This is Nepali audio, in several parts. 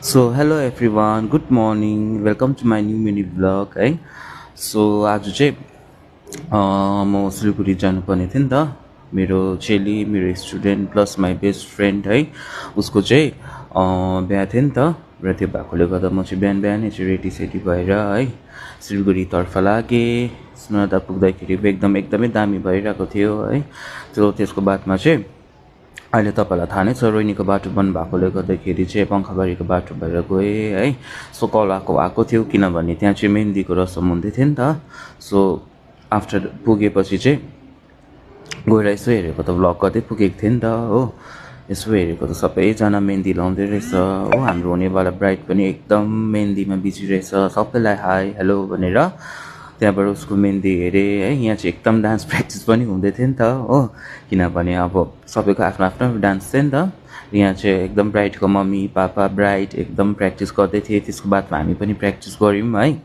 So hello everyone, good morning. Welcome to my new mini vlog है. So आज चाहिँ म सिलगढी जानुपर्ने थियो नि त. मेरो चेली, मेरो student plus my best friend है, उसको चाहिँ बिहा थियो नि त. र त्यो भएकोले गर्दा म चाहिँ बिहान बिहानै चाहिँ रेडी भएर है सिलगढीतर्फ लागेँ. सुनादा पुग्दाखेरि एकदमै दामी भइरहेको थियो है. त्यसको बादमा चाहिँ अहिले तपाईँलाई थाहा नै छ, रोहिणीको बाटो बन्द भएकोले गर्दाखेरि चाहिँ पङ्खाबारीको बाटो भएर गएँ है. सो कल आएको थियो किनभने त्यहाँ चाहिँ मेहन्दीको रसम हुँदै थियो नि त. सो आफ्टर पुगेपछि चाहिँ गएर यसो हेरेको त भ्लग गर्दै पुगेको थियो नि त हो. यसो हेरेको त सबैजना मेहन्दी लाउँदै रहेछ हो. हाम्रो हुनेवाला ब्राइड पनि एकदम मेहन्दीमा बिजी रहेछ. सबैलाई हाई हेलो भनेर त्यहाँबाट उसको मेहन्दी हेरेँ है. यहाँ चाहिँ एकदम डान्स प्र्याक्टिस पनि हुँदै थियो नि त हो, किनभने अब सबैको आफ्नो आफ्नो डान्स थियो नि त. यहाँ चाहिँ एकदम ब्राइडको मम्मी पापा ब्राइड एकदम प्र्याक्टिस गर्दै थिए. त्यसको बादमा हामी पनि प्र्याक्टिस गऱ्यौँ है.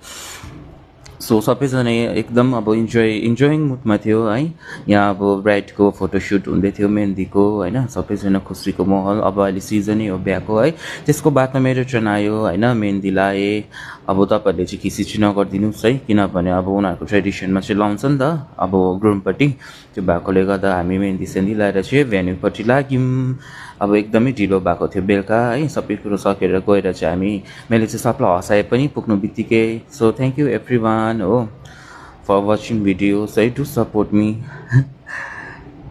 सो सबैजना एकदम अब इन्जोइङ मुडमा थियो है. यहाँ अब ब्राइडको फोटोसुट हुँदै थियो मेहन्दीको होइन. सबैजना खुसीको माहौल. अब अहिले सिजनै हो बिहाको है. त्यसको बादमा मेरो टर्न आयो होइन. मेहन्दी लाएँ. अब तपाईँहरूले चाहिँ खिसी चाहिँ नगरिदिनुहोस् है, किनभने अब उनीहरूको ट्रेडिसनमा चाहिँ लाउँछ नि त अब ग्रुमपट्टि. त्यो भएकोले गर्दा हामी मेहन्दी सेन्दी लाएर चाहिँ भेन्यूपट्टि लाग्यौँ. अब एकदमै ढिलो भएको थियो बेलुका है. सबै कुरो सकेर गएर चाहिँ मैले चाहिँ सबलाई हँसाए पनि पुग्नु बित्तिकै. So thank you every one हो फर वाचिङ भिडियोज है. Do support me.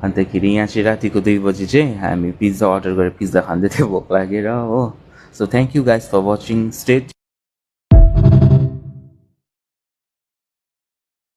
अन्तखेरि यहाँ चाहिँ रातिको 2 बजी चाहिँ हामी पिज्जा अर्डर गरेर पिज्जा खाँदै थियो भोक लागेर हो. So thank you guys for watching. Stay